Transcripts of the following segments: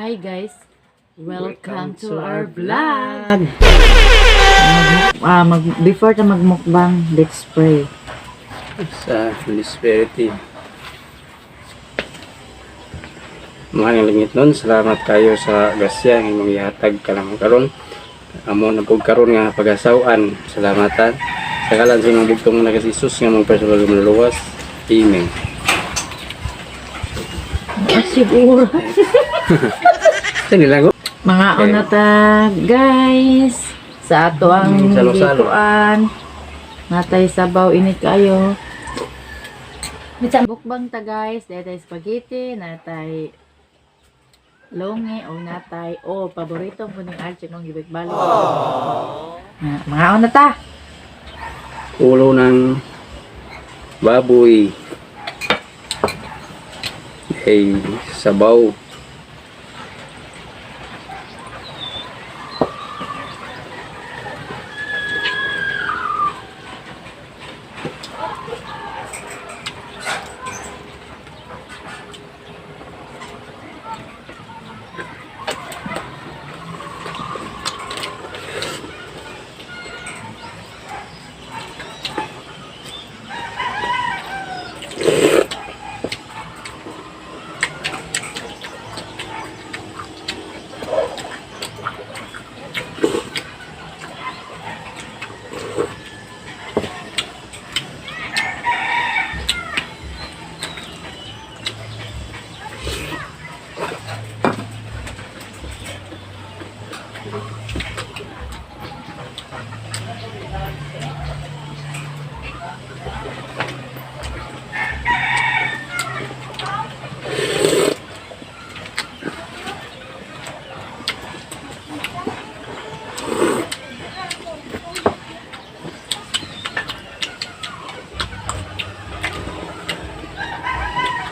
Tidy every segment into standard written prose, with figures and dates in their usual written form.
Hi guys, welcome to our vlog. Before ta magmukbang, let's pray. Sa Holy Spirit. Mahal nga langit nun, salamat kayo sa grasya nga imong gihatag kanamo karon. Amo na pug karon nga pagasaw-an. Salamatan. Sa kalan sa imong bugtong nga si Jesus nga mong personal nga manluluwas. Amen. Siguro. Sa nilango. Mga una ta, guys. Sa ato ang Salo-salo. gikuan. Natay sabaw init kayo. Mukbang ta guys, natay spaghetti, natay longi o natay o paborito ko ning Archie kong gibigbalot. Ah, mga una ta. Ulo ng baboy. Hey, sabaw.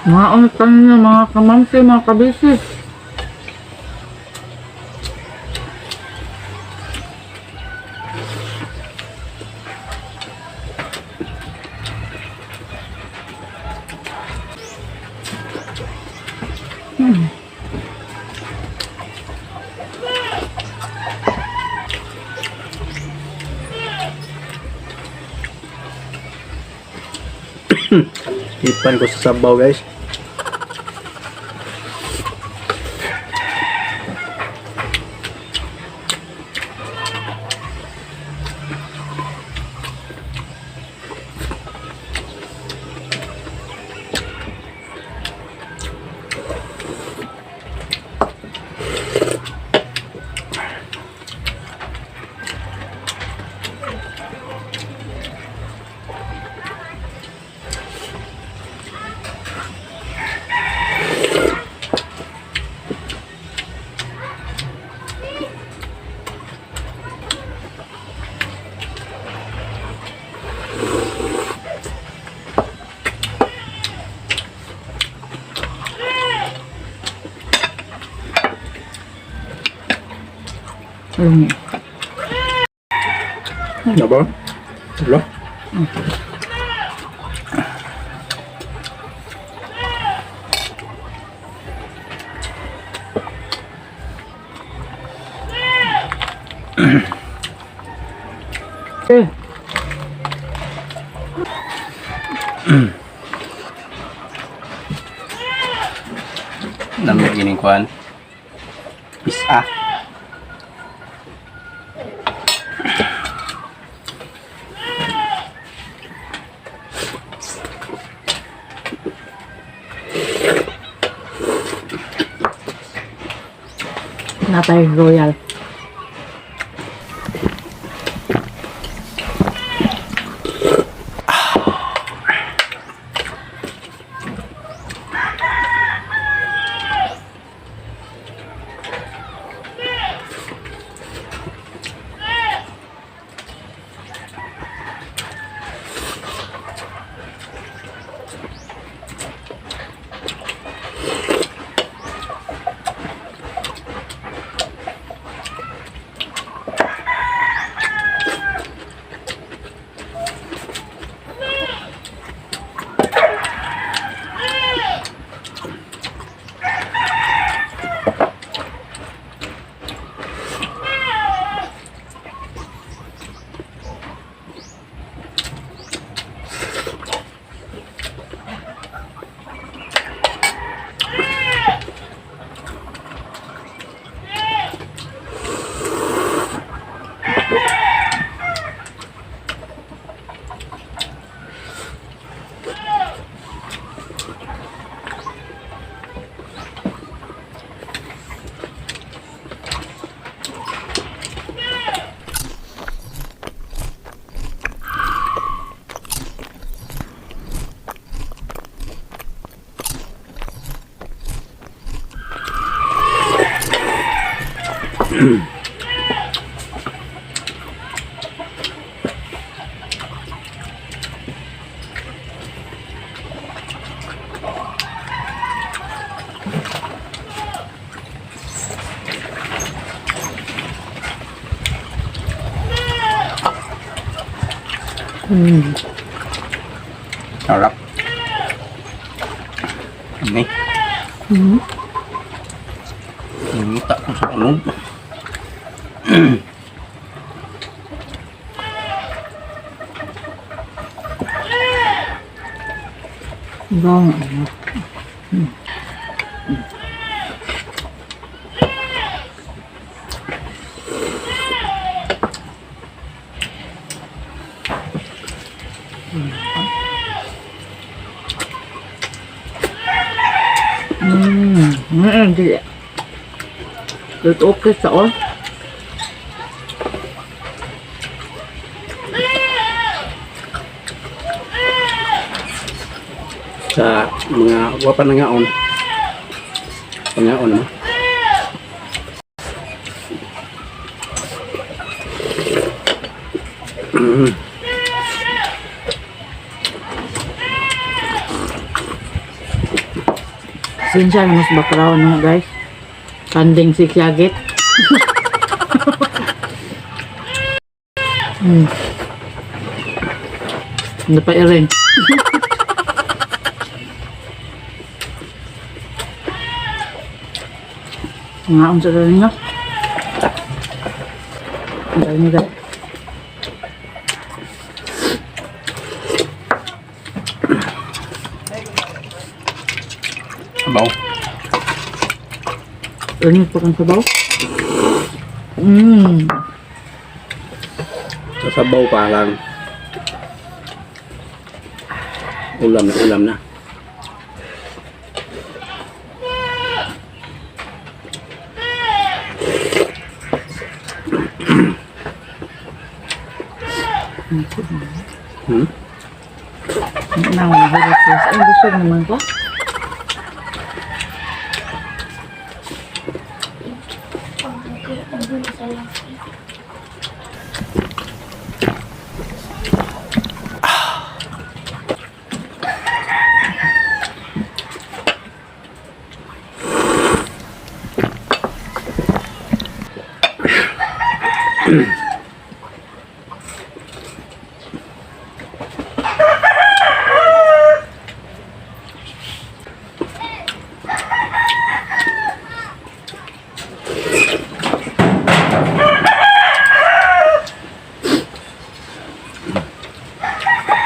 Mga una ta ninyo, mga kamamsi, mga kabisi. Ipan ko sa sabaw, guys. Lungi. Ano ba? Wala. Eh, Nami gining kuan. Isa. Natay royal. Sarap. Ini. Ngita ko sa unog. Gong. Dili. Luto okay sa all. Sa mga wapa na ngaon. Pangaon mo. Sinsya na mas background no guys. Kanding si Kyagit. Ano pa irin? Nga, unsa sa ninyo? Unsa ninyo guys? Sabaw. Ano pa kang sabaw? Sa sabaw pa lang. Ulam na, ulam na. Nang mahirap guys. Ay, busog naman ko.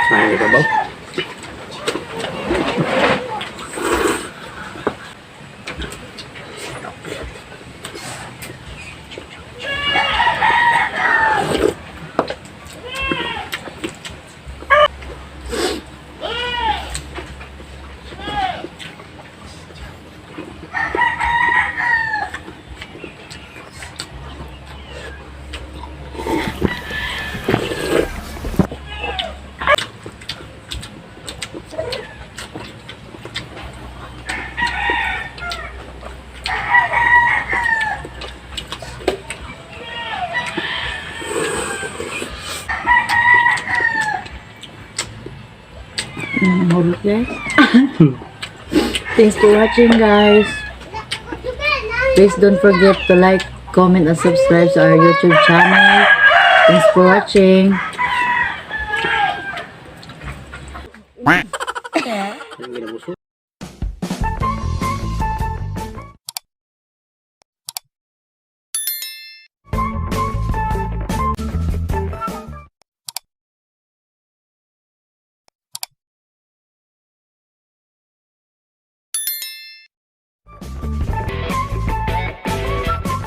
Ay, sabaw. Mahulog guys. Thanks for watching guys. Please don't forget to like, comment, and subscribe to our YouTube channel. Thanks for watching. Ang ginabusog.